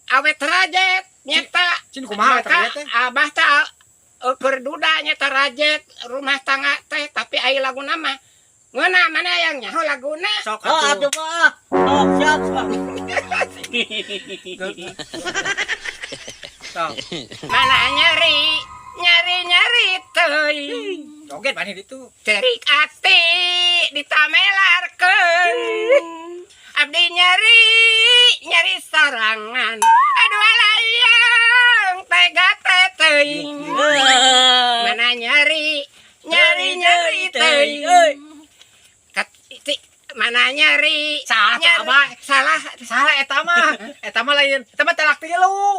Awet rajet nyeta. Cin kumaha awet Maka rajet teh? Abah teh keur duda nyeta rajet rumah tangga teh, tapi ai laguna mah ngeunah mana yang nyaho laguna. Sok Oh, atuh. atuh mah. Oh, siap. Sok. Mana nyeri nyeri nyeri teuing. Joget maneh ditu. Cerik ati ditamelarkeun. Abdi nyeri nyeri sorangan. Aduh alayang tega teh teuing. Mana nyeri nyeri nyeri teuing. Mana nyeri Salah nyeri, Abah. Salah. Salah eta mah. Eta mah lain. Eta mah talak tilu.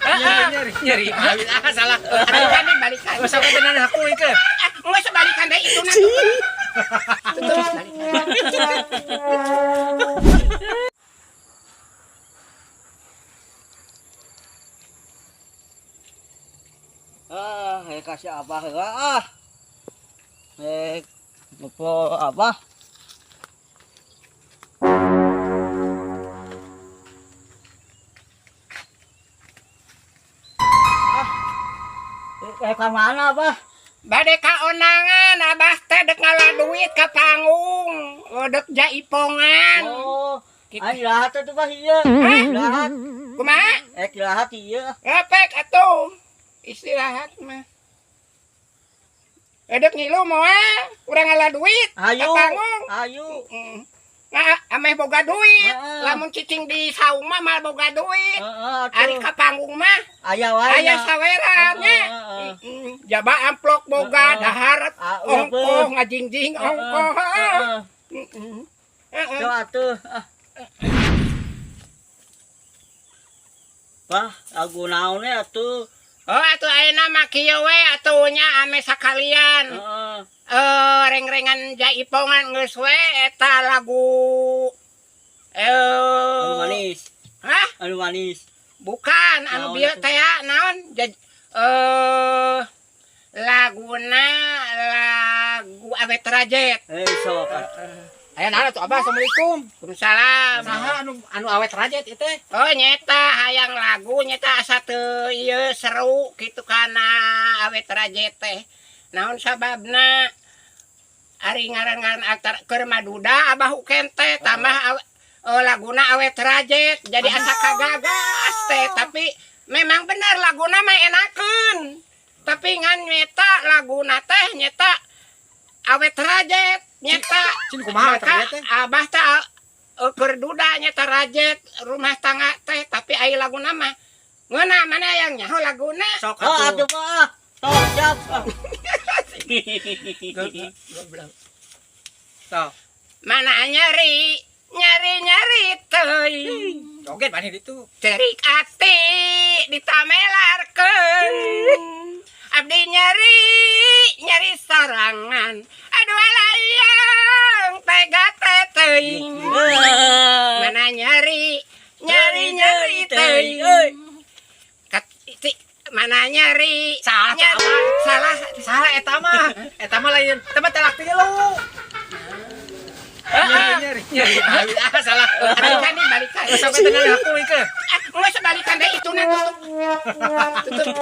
Heeh. Nyeri nyeri. Ah, salah. Balikan deh, balikan. Geus sok tenan aku ieu. Ah, enggak sebalikan deh itu nanti. Terus balikan. Ah, kasih abah heula ah. Ngopo abah? Ah. Ka mana abah? Bade ka onangan abah teh dek ngala duit ka panggung, dek jaipongan. Oh, Gitu. aing istirahat atuh bah ieu. Hah? Istirahat. Kumaha? Istirahat ieu. Ngepek atuh. Istirahat mah. Dek ngilu moal, urang ngala duit ka Ayo. panggung. Ayo. Nah, ameh boga duit. Heeh. Lamun cicing di saung mah mal boga duit. Heeh, Ari atuh. ka panggung mah Aya wae. aya saweran nya. Heeh, heeh. Jaba amplok boga Heeh. dahar Ah, ulah ongkoh beuh. ngajingjing Heeh, ongkoh. heeh. Heeh. Heeh. Sok atuh. Ah. Wah, lagu naon we atuh? Oh atuh ayeuna mah kieu we atuh nya ame sakalian. Heeh. Reng-rengan jaipongan geus we eta lagu Anu manis. Hah? Anu manis. Bukan anu Naon bieu atuh? teh ya, naon? Laguna lagu awet rajet. Sok atuh. Aya naon atuh Abah? Assalamualaikum. Waalaikumsalam. Saha anu awet rajet ieu teh? Oh nyeta hayang lagu nyeta asa teu ieu seru kitu kana awet rajet teh. Naon sababna? Ari ngaran-ngaran antar keur maduda Abah Uken teh tambah laguna awet rajet jadi asa kagagas teh, tapi memang benar laguna mah enakeun. Tapi ngan nyeta laguna teh nyeta awet rajet nyeta. Cin kumaha awet Maka rajet teh? Abah teh keur duda nyeta rajet rumah tangga teh, tapi ai laguna mah ngeunah mana yang nyaho laguna. Sok Oh, atuh. atuh mah. Sok siap. Sok. Mana nyeri nyeri nyeri teuing. Joget maneh ditu. Cerik ati ditamelarkeun. Abdi nyeri nyeri sorangan. Aduh alayang tega teh teuing. Mana nyeri nyeri nyeri teuing. Mana nyeri Salah nyeri, Abah. Salah. Salah eta mah. Eta mah lain. Eta mah talak tilu. Heeh. Nyeri nyeri. Ah, salah. Balikan deh, balikan. Geus sok tenan aku ieu. Ah, enggak sebalikan deh itu nanti tutup. Tutup.